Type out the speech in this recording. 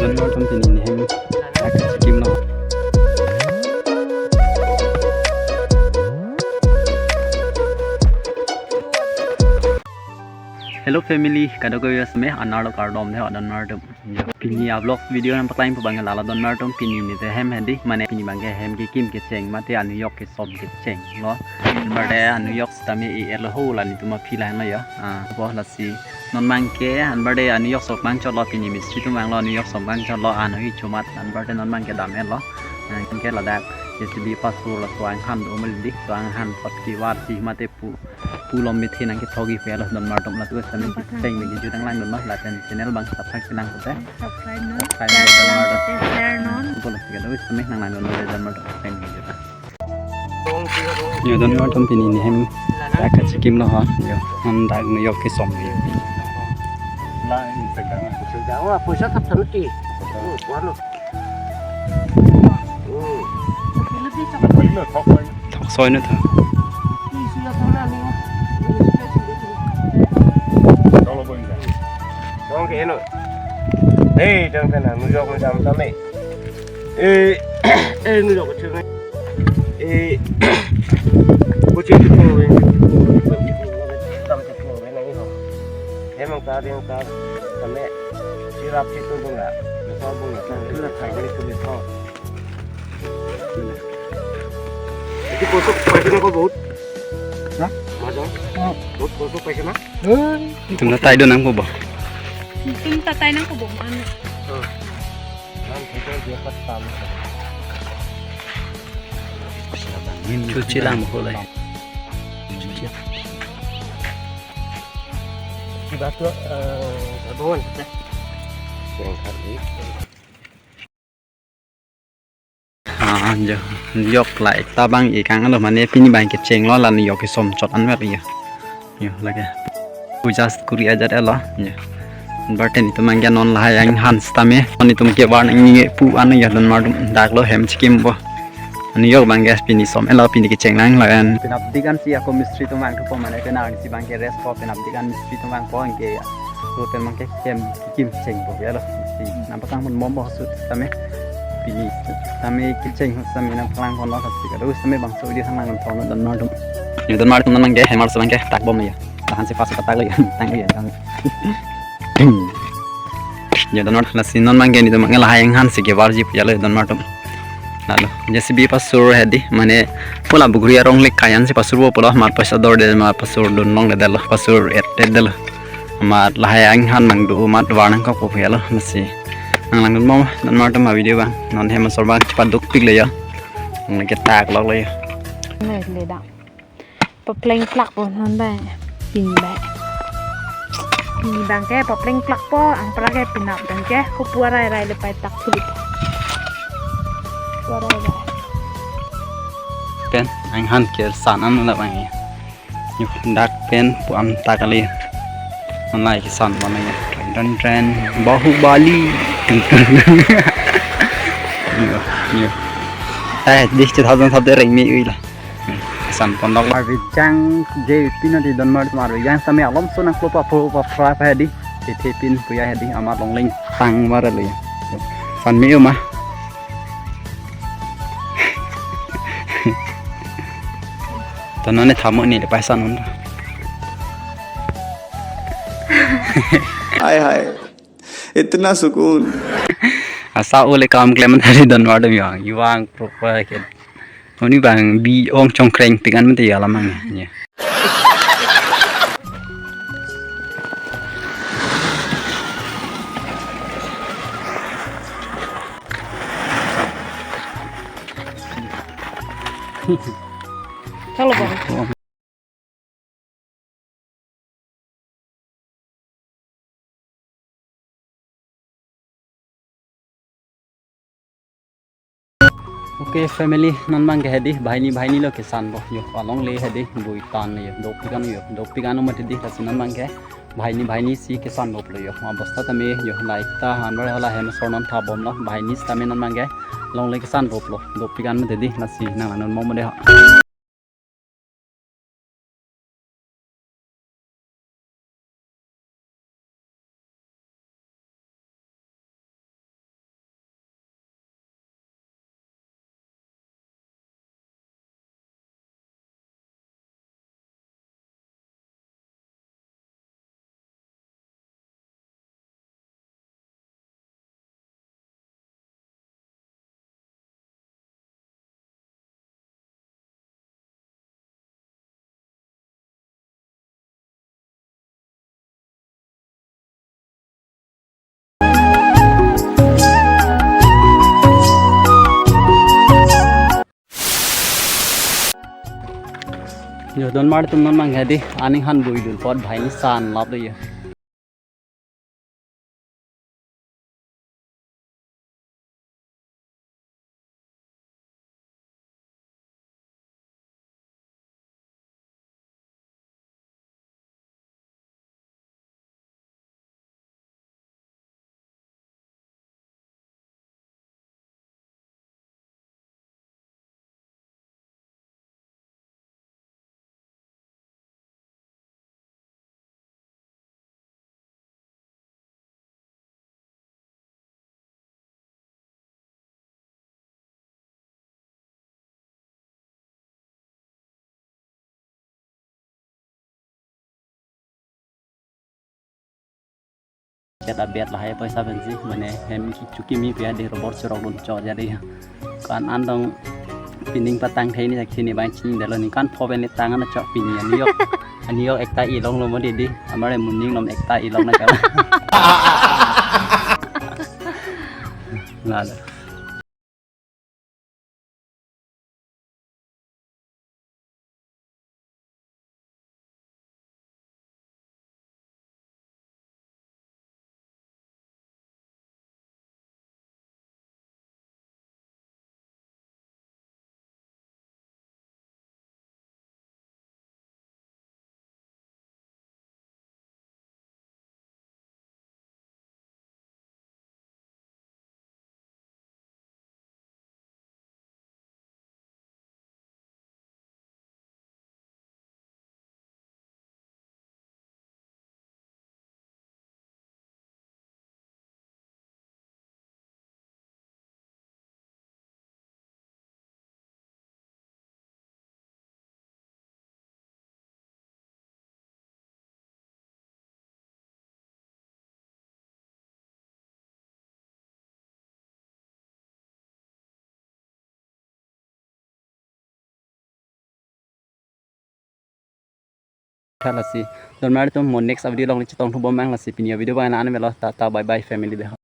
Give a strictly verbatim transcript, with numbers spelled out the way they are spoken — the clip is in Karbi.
Don Martum pini nehem dak sikimlo. Hello family, kadokave setame anerlo kardom dei ho Don Martum. Yo, pini a-vlog video nangpaklangpo abang lalo Don Martum, pini netum hem hedi, mane pini abangke hem kekim kecheng mate anujok kesom kechenglo. Anparke anujok setame e-etlo ho, la netum aphi lahenlo yo. Ah, bo lasi non abangke anparke anujok som vangchotlo, pini mistri atum vanglo, anujok som vangchotlo, anhui chomat anparke non abangke dam-etlo. Ah, anke ladak J C B pasur laso anghan do mel di, laso anghan apot kevarji mate pu, pu lom methe nangkethoji pu alo Don Martum, latum setame nangpaklang. Kecheng bagi jutang lang Don Mar, latum channel abang subscribe nang pute. Subscribe non. Subscribe like Don Martum. Share non. Bo lasi kadokave setame nang lang Don Mar, Don Martum kecheng bagi jutang. Yo Don Martum pini nehem dak sikimlo ha. Yo, non dak anujok kesom yo. Poisa thap thap ti. Oh, kuat lo. Hmm. Thok soi na tha. Dong ke no. Hei, dong ke na, anujok anujam tame. Eh, eh, anujok kecheng. Eh, kuchi tu ko we. Tam tu ko we na ho. Hemang ta, hemang ta. Tame. Sirap situ dong la. Besar dong la. Itu la khai kali tu le tho. Itu kosok paisena ko bahut? Ha? Majang? Ha. Bahut kosok paisena? Hei. Itum ta tai do nangpo bo. Itum ta tai nangpo bo man. Hmm. Nan kita dia pas tam. Cuci lang mo kulai. Cuci. Iba tu, eh, karbon, ya. Kurang kali. Ah, jo, yok la ekta abang ikang alo mane pini abang kechenglo, la anujok kesom chot anver yo. Yo, lake. Puja kuri ajat alo, yo. Anparke netum abangke non lahai anghan setame, non netum kevar nangji pu anu yo Don Martum, dak lo hem sikimpo. Anujok abangke pini som-etlo, pini kecheng lang laen. Penap dik an si ako mistri atum vangthupo mane penang si abangke rest po, penap dik an mistri atum vangpo anke. Roten abangke hem kekim chengpo ya lo. Si nangpaklang pon bom bo sut setame. Pini setame kecheng setame nangpaklang ponlo, si kadokave setame bangso video nang lang thon Don Martum. Yo Don Martum non abangke hem arloso abangke tak bom ya. Tahan si pas tak lo ya. Tang ya. Tang. Yo Don Martum lasi non abangke netum abangke lahai anghan si kevarji pu ya lo Don Martum. Lalo, J C B pasur hedi, mane pu la Buguri arong le kayan si pasurpo pulo, amat paisa dorde, amat pasur dun longledetlo, pasur et-etdetlo. Amat lahai anghan abang do, amat var nangkokpo pu ya lo, lasi. Nang lang mo, Don Martum a-video abang, non hem asor abang chepadukpiklo yo. Nang ketak loklo yo. Nang le dak. Papleng plak po non bai. Pini bai. Pini abangke papleng plak po, anparke penap abangke, ko pu arai rai le pai tak thulik. Pu arai rai. Pen, anghan kesan an la abang ya. Yo, dak pen pu an tak kali. Anlai kesan abang ya. Tren, tren, tren. Bahubali. Tung, tung. Yo, yo. Eh, di two thousand sab de reng mi ui la. Kesan ponlok la. Arve jang je pino di Don Martum arve jang setame alomso nangklo papo paphra pa hedi. Thethe pin pu ya hedi amat longleng tang mara le. San me uma. Tono ne thamo ni le paisa non. Hai hai. Itna sukun. Asa ole kam klem tadi Don Martum ya. Iwang proper ke. Oni abang bi ong chongkreng pik an mate ya lamang ya. Chalo bang. Okay family, non abangke hedi, banghini banghini lo kesan po, yo, alongle hedi, bui tan yo, dopik an yo, dopik an umat hedi, lasi non abangke, banghini banghini si kesan po lo yo, abosta tame yo, like ta, anwar hala hem asor non thabom lo, banghini setame non abangke, longle kesan po lo, dopik an umat hedi, lasi nang lang non mo dei ha. Yo, don mar tum non mang hedi, aning han bui dul pot bhai ni san lap do yo. Chet abet lahai poisa pensi, mane hem ki chuki mi pia de robor surok dun cho jadi. Kan andong pining patang thai ni jak sini bang chini dalo ni kan pho pen ni tang ana chok pini ani yok. Ani yok ekta ilong lo mo didi. Amare muning nom ekta ilong na kala. Nada. Tha lasi. Don mar tum mo next video along chetong thu bom mang lasi pini video bang na an melo, tata bye bye family be.